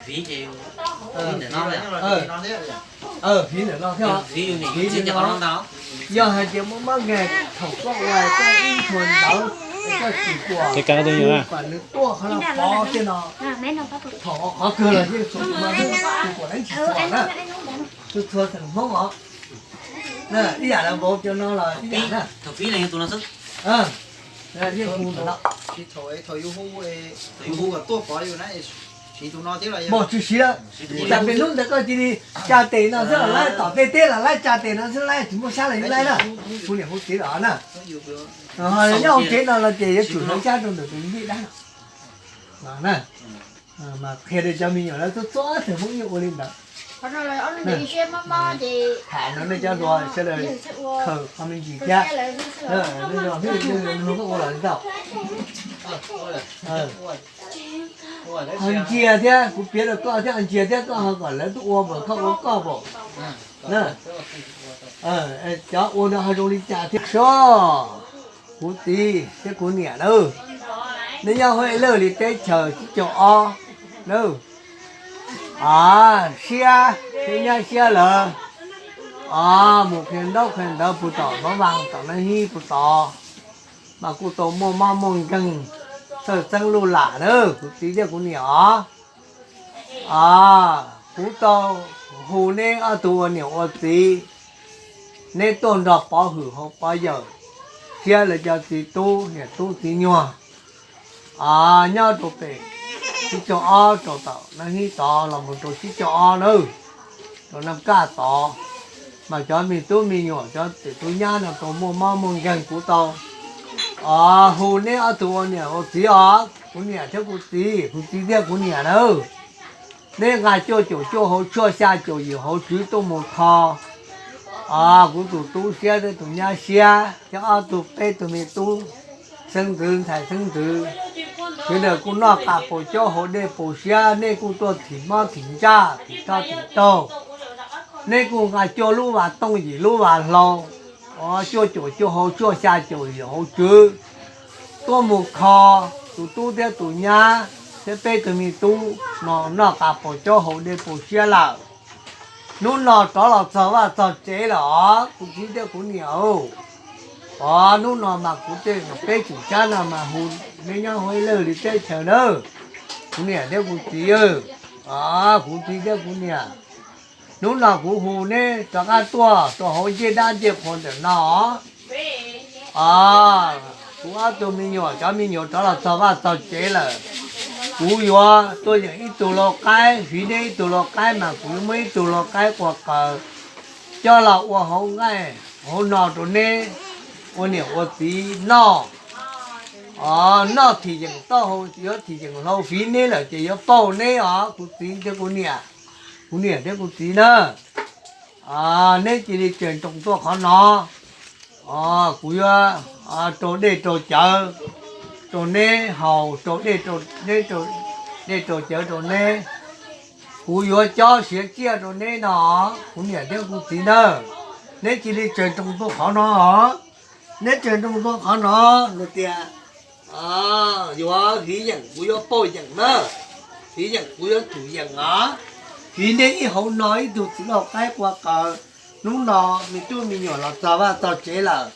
Hiv ntawm no thiab, hiv ntawm no, yog hais tias muaj mob nkeeg thaum koj ua koj ib txhua ntawv, koj tsis tuaj, kom nws tuaj qhov no pov tej no, thaum qhov kawg los yeej txhua tus no yeej tsis tuaj na, txhua txhua xeem Hmoob os. Ib yam li vauv cov no los ib yam na. Yeej hu ntawm no. Npog tsis siv lawm. Cas pem hnub ntawd koj cia li tsa tes no xwb los laib, tom tej teb los laib, tsa tes no xwb laib, tsis muaj sab los yeej laib na. Hu niam hu txiv los na. Nyob hauv tsev no los ces yuav tsum hlawv sab rau ntawm tus yij dab no. Mas qhia rau cov me nyuam lawv txhua txhua tus Hmoob yeej ua li ntawd. Tham no nej cov hluas sawv daws khaws qhov me ntsis thiab. Ua los li tau. Ho ntsia thiab, kuv piav rau koj thiab, ntsia thiab koj ho kom lawv tuaj ua npaum koj ua koj npaum. Cov ua no ho zoo li cas thiab sub, kuv txiv thiab kuv niam na, neb nyob Huab Ib Lwj li teb chaws Tsib Caug Ob na. Siab thiab nyab siab lawm, mus qhia ntaub qhia ntawv puag tom Nab Vaj tom Nab Hib puag tod, mas kuj tau muaj mob muaj nkeeg txhawj txeeb luj lam na kuv txiv thiab kuv niam os. Kuv tau hu neb ob tug ua niam ua txiv, neb tuaj nrog pov hwm hauv pov yawm, siab lawv cov txiv tub niam tub txiv nyuag nyob rau pem Tsib Caug Ob rau tom Nab Hib tod los mus rau Tsib Caug Ob na, rau Nab Kaj tod, mas cov me tub me nyuam cov tus tub nyab no tau muaj mob muaj nkeeg kuv tau hu neb ob tug ua niam ua txiv os, kuv niam thiab kuv txiv, kuv txiv thiab kuv niam na. Neb nqa cuaj caum cuaj hauv tshuaj xya caum yim hauv tswv tuaj mus kho kuv tus tub siab thiab tus nyab siab thiab ob tug peb tug me tub xeeb ntxwv ntxhais xeeb ntxwv, sawv daws kuj noj qab paus caub hauv dej paus siab, neb kuj tuaj thim mob thim ntsaj thim roj thim taug, neb kuj nqa cuaj lub vas tooj yim lub vas hlau, cuaj caum cuaj hauv tshuaj xya caum yim hauv tswv tuaj mus kho tus tub thiab tus nyab thiab peb tug me tub no noj qab paus caub hauv dej paus siab lawm. Hnub no rov los txog vaj txog tsev lawm os kuv txiv thiab kuv niam. Os, hnub no mas kuv tej peb tsoom tsab no mas hu neb nyob Huab Ib Lwj li teb chaws na, kuv niam thiab kuv txiv, kuv txiv thiab kuv niam. Hnub no kuv hu neb rov qab tuaj rau hauv ncej dab ncej qhua ntawm no. Kuv ob tug me nyuam, cov me nyuam rov los txog vaj txog tsev lawm. Kuv yuav tuaj yeem ib tug lau qaib, fiv neb ib tug lau qaib mas kuv yuav muab ib tug lau qaib qua qaws coj los ua hauv nqaij hauv no rau neb ua niam ua txiv noj. Noj thim yeem taub hau, yuav thim yeem hlau, fiv neb lawm ces yuav pauj neb os kuv txiv thiab kuv niam, kuv niam thiab kuv txiv na. Neb cia li tseem nroo tuaj qhov no. Kuv yuav rau dej rau cawv rau neb haus, rau dej, dej rau cawv rau neb. Kuv yuav cob siav tsiaj rau neb no, kuv niam thiab kuv txiv na. Neb cia li tseem nroo tuaj qhov no os. Neb tseem nroo tuaj qhov no, luag tias yuav fiv yeem kuv yuav pauj yeem na, fiv yeem kuv yuav thim yeem os. Fiv neb ib hauv no ib tug txiv lau qaib qua qaws. Hnub no me tub me nyuam los txog vaj txog tsev lawm,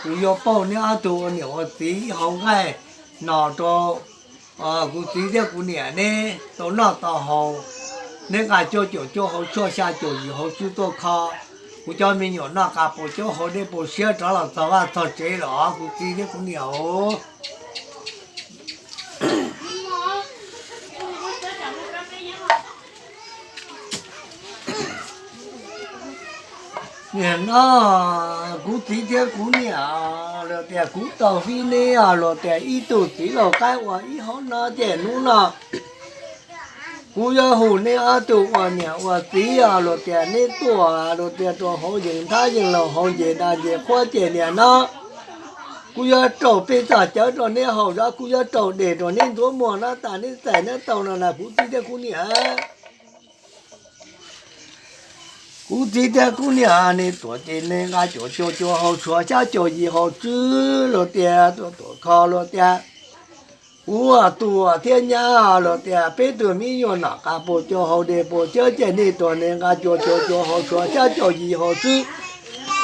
kuv yuav pauj neb ob tug ua niam ua txiv ib hauv nqaij no rau kuv txiv thiab kuv niam neb tau noj tau haus. Neb nqa cuaj caum cuaj hauv tshuaj xya caum yim hauv tswv tuaj kho kuv cov me nyuam noj qab paus caub hauv dej paus siab rov los txog vaj txog tsev lawm os kuv txiv thiab kuv niam os. Nim no kuv txiv thiab kuv niam los tias kuv tau fiv neb os, los tias ib tug txiv lau qaib ua ib hauv no ces hnub no kuv yuav hu neb ob tug ua niam ua txiv os, los tias neb tuaj los tias rau hauv yees nthab yees laus hauv nce dab nce qhuab ces nim no kuv yuav rau peb txoj cawv rau neb haus zog, kuv yuav rau dej rau neb ntxuav muag na, tas neb txais neb taug no na kuv txiv thiab kuv niam. Kuv txiv thiab kuv niam ne tuaj ces neb nqa cuaj caum cuaj hauv tshuaj xya caum yim hauv tswv los tias tuaj tuaj kho los tias Kuv tuam thiab nyab los tias peb tug me nyuam nom qab pus cau haus dej pus cawv ces nej tuam nej nqa cuag cuag cuag haus tshuav xyab caum yim haus tswb,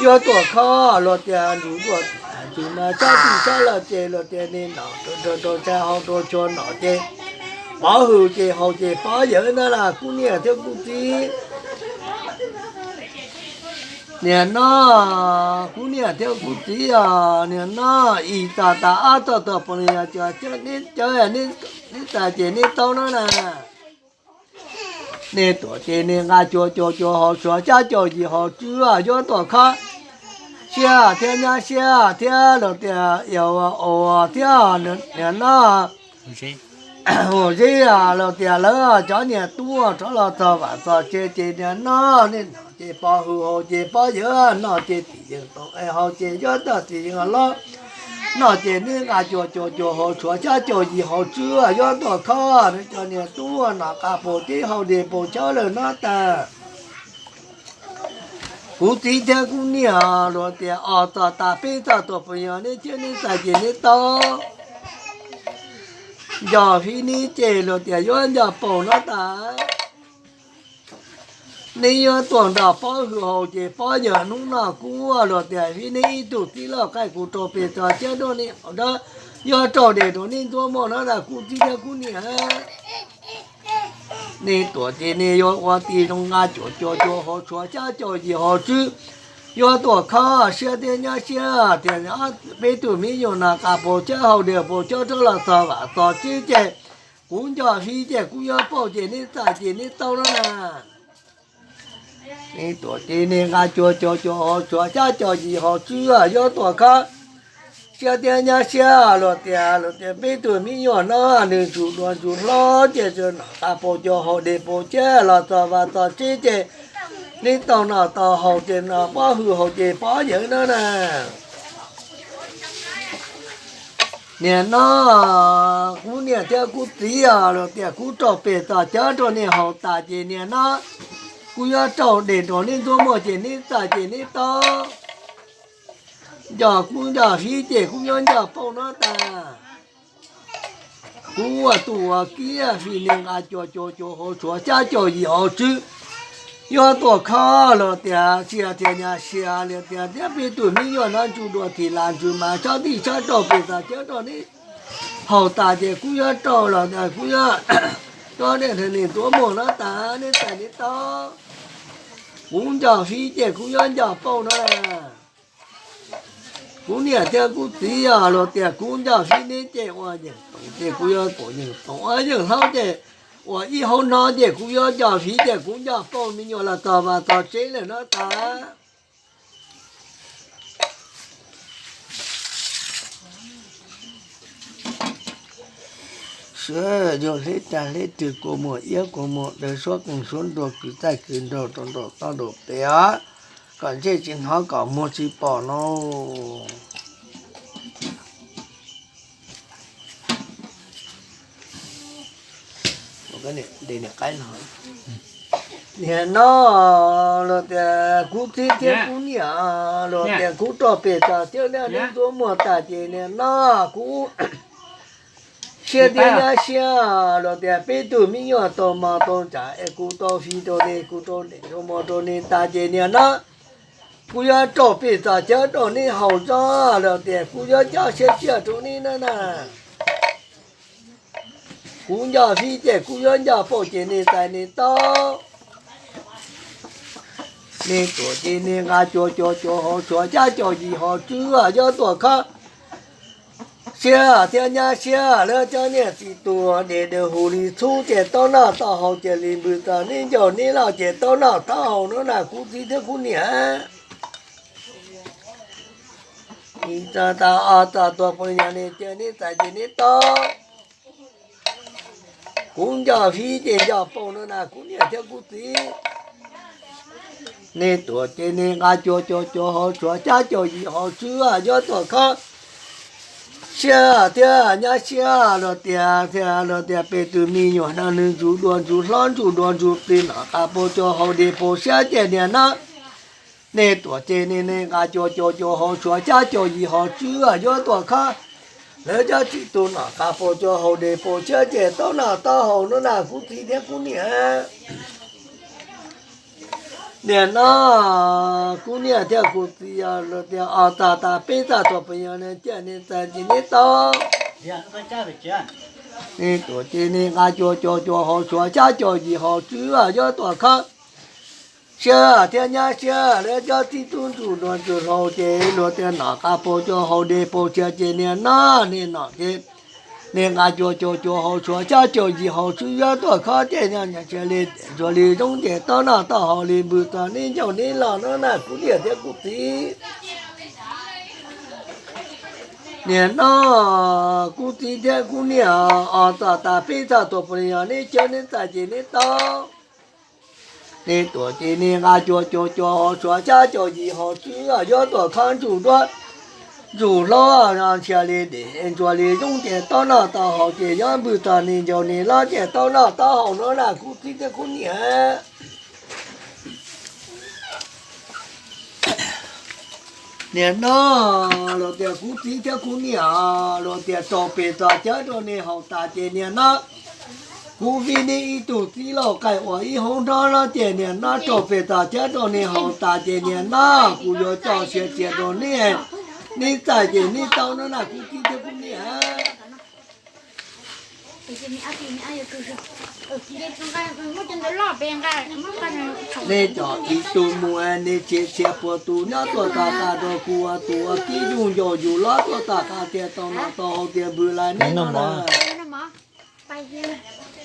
yuav tuam khob los tias ntsug dua ntsug mas sab twj sab lawm ces los tias nej nom rau rau tsa haus rau tshua nom ces pov hwm ces haus ces pov yawm na las kuv niam thiab kuv txiv. Niam no, kuv niam thiab kuv txiv os, niam no, ib txog tas ob txog tuag pus li yog cov cawv neb txais ces neb tau no na. Nej tuam ces nej nqa cuag cuag cuag haus tshuav xyab caum yim haus tswb yuav tuam khob siab thiab nyab siab thiab los tias yog ua thiab niam no. Mus zeb los tias lawv cov niam tub rov los txog vam txog tsev ces niam no, nej nom ces pov hwm haus ces pov yawm no ces txiv yeej tau es haus ces yuav txog txiv yeej hlob no ces nej nqa cuag cuag cuag haus tshuav xyab caum yim haus tswb yuav tuam khob, cov niam tub nom qab pus ceb haus dej pus cawv lawm no tas. Kuv txiv thiab kuv niam los tias ob txog tas peb txog tuag pus yog neb thiab neb txais ces neb tau nco fib neb ces los tias yuav nco paum no tas. Neb yuav tuam nrog pov hwm haus ces pov yawm hnub no kuv los tias fib neb ib tug txiv loj qaij kuv rau pem txog cawv rau neb haus dawb, yuav raug dej rau neb ntxuav muag no tas kuv txiv thiab kuv niam. Nej tuam ces nej yuav ua tij zoo nqa cuag cuag cuag haus tshuav xyab caum yim haus tswb, yuav tuam khob siab thiab nyab siab tias peb tug me nyuam nom qab pus cawv haus dej pus cawv rov los txog vam txog tsev ces kuv nco fib ces kuv yuav paum ces neb txais ces neb tau no na. Nej tuam ces nej nqa cuag cuag cuag haus tshuav xyab caum yim haus tswb yuav tuam khob siab thiab nyab siab los tias los tias peb tug me nyuam no nws ntsug dua ntsug hlob ces nom qab pus cau haus dej pus cawv los txog vam txog tsev ces neb tau nom tau haus ces nom pov hwm haus ces pov yawm no na. Niam no, kuv niam thiab kuv txiv os los tias kuv raug pem txog cawv rau nej haus tas ces niam no, kuv yuav raug dej rau neb ntxuav muag ces neb txais ces neb tau nco kuv nco fib ces kuv yuav nco paum no tas. Kuv ua tub ua kiv fib nej nqa cuag cuag cuag haus tshuav xyab caum yim haus tswb yuav tuam khob los tias siab thiab nyab siab li tias thiab peb tug me nyuam no ntsug dua thim las ntsug mas tsob tij tsob rau pem txog cawv rau neb haus tas ces kuv yuav raug los kuv yuav cov nej ntxuav muag no tas neb txais neb tau. Kuv nco fib ces kuv yuav nco paum no. Kuv niam thiab kuv txiv os los tias kuv nco fib neb ces ua yeej toom ces kuv yuav toom yeej toom, ua yeej hlob ces ua ib hauv no ces kuv yuav nco fib ces kuv nco paum me nyuam los txog vam txog tsev lawm no tas. Sawv yog hleb tag hleb twg kua muag iab kua muag daws suab qeej suab nruas kws txaij kws nraug rau nraum toj nraum pem os, kom ntsej tsis hnov kom muag tsis pom no. Niam no los tias kuv txiv thiab kuv niam los tias kuv raug pem txog cawv rau neb ntxuav muag tas ces niam no, kuv siab thiab nyab siab los tias peb tug me nyuam tau mov tau ntsa es kuv tau fib rau neb, kuv tau dej rau muag rau neb tas ces niam no, kuv yuav raug pem txog cawv rau neb haus zog los tias kuv yuav coj siab tsiaj rau neb na na. Kuv nco fib ces kuv yuav nco paum ces neb txais neb tau. Neb tuam ces neb nqa cuag cuag cuag haus tshuav xyab caum yim haus tswb yuav tuam khob siab thiab nyab siab lawv cov niam txiv tuag dej daws hu li txhub ces tau noj tau haus ces li npws txog neb ncauj neb loj ces tau noj tau haus no na kuv txiv thiab kuv niam. Ib txog tas ob txog tuag pus li yog neb ces neb txais ces neb tau. Kuv nco fib ces nco paum no na kuv niam thiab kuv txiv. Neb tuam ces neb nqa cuag cuag cuag haus tshuav xyab caum yim haus tswb yuav tuam khob siab thiab nyab siab los tias thiab los tias peb tug me nyuam no nws ntsug dua ntsug hlob ntsug dua ntsug plig nom qab pus cau haus dej pus siab ces niam no, neb tuam ces neb nqa cuag cuag cuag haus tshuav xyab caum yim haus tswb yuav tuam khob Lawv cov txiv tub nom qab paus cua haus dej paus tshiab ces taub noj taub haus no na kuv txiv thiab kuv niam. Niam no kuv niam thiab kuv txiv yog luag tias os txog tas peb txog tuaj pem yog nws ciaj nws txais ces neb tau. Neb tuaj ces neb nqa cua cua cua hauv tshuav xyab cua yim hauv tswb yuav tuaj khawb siab thiab nyab siab lawv cov txiv tub ntsuj nruas ntsuj hlauv ces luag tias nom qab paus cua haus dej paus tshiab ces niam no neb nom ces neb nqa cua cua cua hauv tshuav xyab cua yim hauv tswb yuav tuaj khawb ces nyob nyob tsiaj li ntsuag li zoo ces taub noj taub haus li npws txog neb ncauj neb loj no na kuv niam thiab kuv txiv. Niam no kuv txiv thiab kuv niam os txog tas peb txog tuaj pem yog neb ciaj neb txais ces neb tau. Neb tuaj ces neb nqa cua cua cua hauv tshuav xyab cua yim hauv tswb yuav tuaj khawb ntsuj duab ntsuj hlauv ntsia li dej ntsuag li zoo ces taub noj taub haus ces yuav npws txog neb ncauj neb loj ces taub noj taub haus no na kuv txiv thiab kuv niam. Niam no luag tias kuv txiv thiab kuv niam luag tias rau pem txog cawv rau neb haus tas ces niam no kuv vij neb ib tug txiv laus qaij ua ib hauv no los ces niam no rau pem txog cawv rau neb haus tas ces niam no kuv yuav coj siab cia rau neb, neb txais ces neb tau no na kuv txiv thiab kuv niam. Neb cov txiv tub mus neb txhia txhia puas tus nyob tuaj tom qab rau kuv ua tus ua tib yug ncauj yug loj tuaj tom qab tias tau noj tau haus tias npws lais neb no na.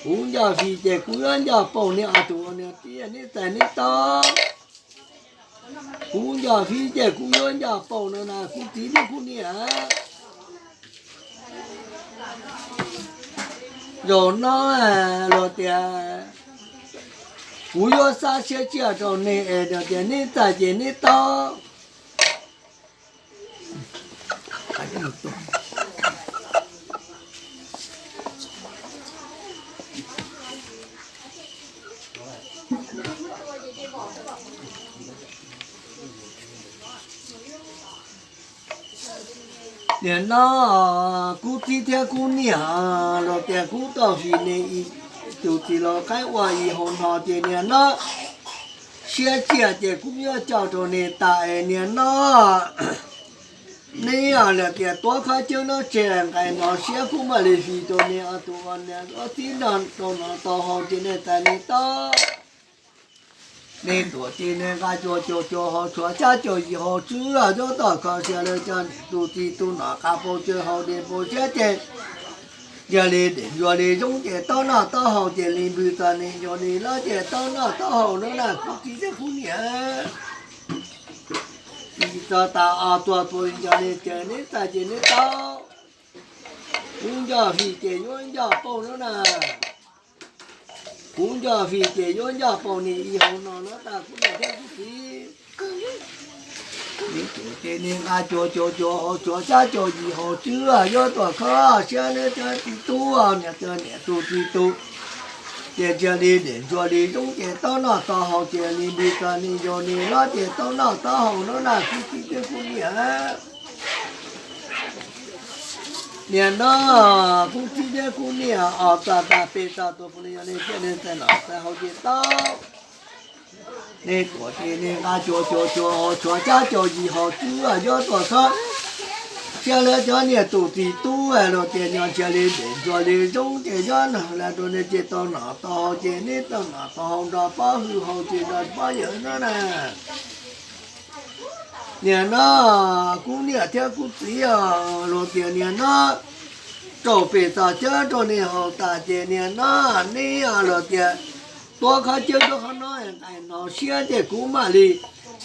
Kuv nco fij ces kuv yuav nco paub neb ob tug ua niam txiv neb txais neb tau. Kuv nco fij ces kuv yuav nco paub no na kuv txiv thiab kuv niam. Zaum no luag tias kuv yuav xa siab tsiaj rau neb es tias neb txais ces neb tau. Niam no kuv txiv thiab kuv niam luag tias kuv tau fij neb ib tug txiv laus qaib ua ib hauv no ces niam no siab tsiaj ces kuv yuav coj rau neb tas es niam no neb luag tias tuav qhov cawv no tseg nqaij no siab kuv mam li fij rau neb ob tug ua niam ua txiv noj tau noj tau haus ces neb txais neb tau. Neb tuaj ces neb nqa cua cua cua hauv tshuav xyab cua yim hauv tswb yuav tuaj kho siab lawv cov niam tus txiv tub nom qab paus cua haus dej paus tshiab ces yog li dej ntsuag li zoo ces taub noj taub haus ces li npws txog neb ncauj neb loj ces taub noj taub haus no na kuv txiv thiab kuv niam. Txiv txog tas os tuaj pem yog neb ces neb txais ces neb tau. Kuv nco fij ces yuav nco paub no na. Kuv nco fij ces yuav nco paub neb ib hauv no no tas kuv niam thiab kuv txiv. Neb tuaj ces neb nqa cua cua cua hauv tshuav xyab cua yim hauv tswb yuav tuaj kho siab lawv cov txiv tub niam cov niam tus txiv tub. Ces tsiaj li dej ntsuag li zoo ces taub noj taub haus ces li npws txog neb ncauj neb loj ces taub noj taub haus no na kuv txiv thiab kuv niam. Niam no kuv txiv thiab kuv niam os txog tas peb txog tuaj pem yog neb ciaj neb txais noj txais haus ces tau. Neb tuaj ces neb nqa cua cua cua hauv tshuav xyab cua yim hauv tswb yuav tuaj kho siab lawv cov niam tus txiv tub luag tias nyob tsiaj li dej ntsuag li zoo ces yuav noj lawm rau neb ces tau noj tau haus ces neb tau noj tau haus nrog pab hwj haus ces nrog pab yawm no na. Niam no kuv niam thiab kuv txiv luag tias niam no rau pem txog cawv rau neb haus tas ces niam no neb luag tias tuav qhov cawv rau qhov no nqaij no siab ces kuv mam li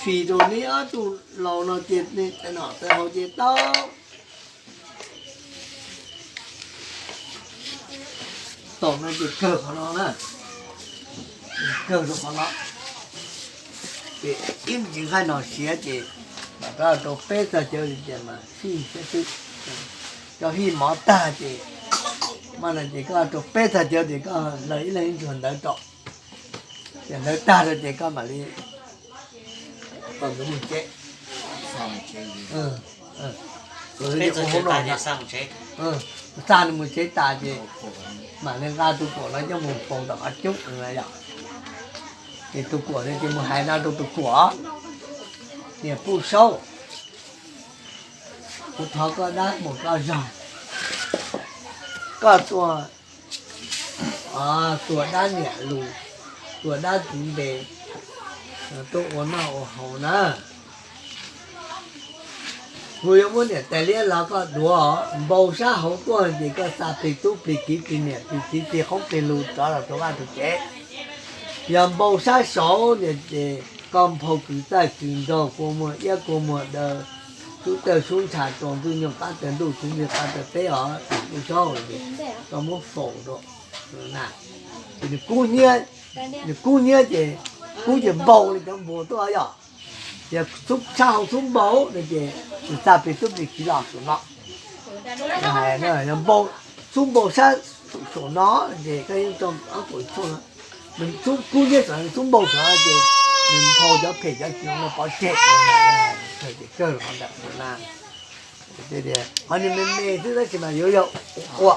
fij rau neb ob tug laus no ces neb txais noj txais haus ces tau. Tau no ces kawg qhov no na, kawg rau qhov no. Ces ib me ntsis nqaij no siav ces mam rau peb txog cawv ces mas fij xwb. Cov fij mov tag ces mas no ces koj rau peb txog cawv ces koj hlawv ib leeg ib tug ntawv rau. Ces ntawv tag rau ces koj mam li, koj mus tsev. Txag nws mus tsev tas ces mam li nqa tus kuam no coj mus faus tom qhov cub yom. Ces tus kuam no ces mus hais no rau tus kuam, niam Puj Saub, kuv thov koj dab mus koj zog, koj tua, tua dab niam lus, tua dab txiv npe, tuaj ua noj ua haus na. Kuv yuav muab niam tais liab los koj duav, npau sab hauv tuaj ces koj xa plig tub plig kiv plig niam plig txiv plig qoob plig lus rov los rau vaj rau tsev. Yog npau sab saud ces koj nphau kws txaij kws nraug kua muag iab kua muag daw, sub tawg sub ntsha tua ntxwg nyoog qab tawg ntuj txiv ntxwg qab tawg teb os, Puj Saub, koj muab faus rau na. Ces nws kub hnyiab, nws kub hnyiab ces kub ces npau li cov npua tuaj yom. Ces sab hauv xub npau no ces nws xa plig tub plig kiv los saum no. Xub npau sab saum no ces koj yeej tso ob kaum tshooj no, kub hnyiab saum xub npau saum no ces nws nphau cov phem cov tsis zoo no pov tseg, ces kawg los ntawm na. Ho nws me me xwb tab sis mas yuav yog ua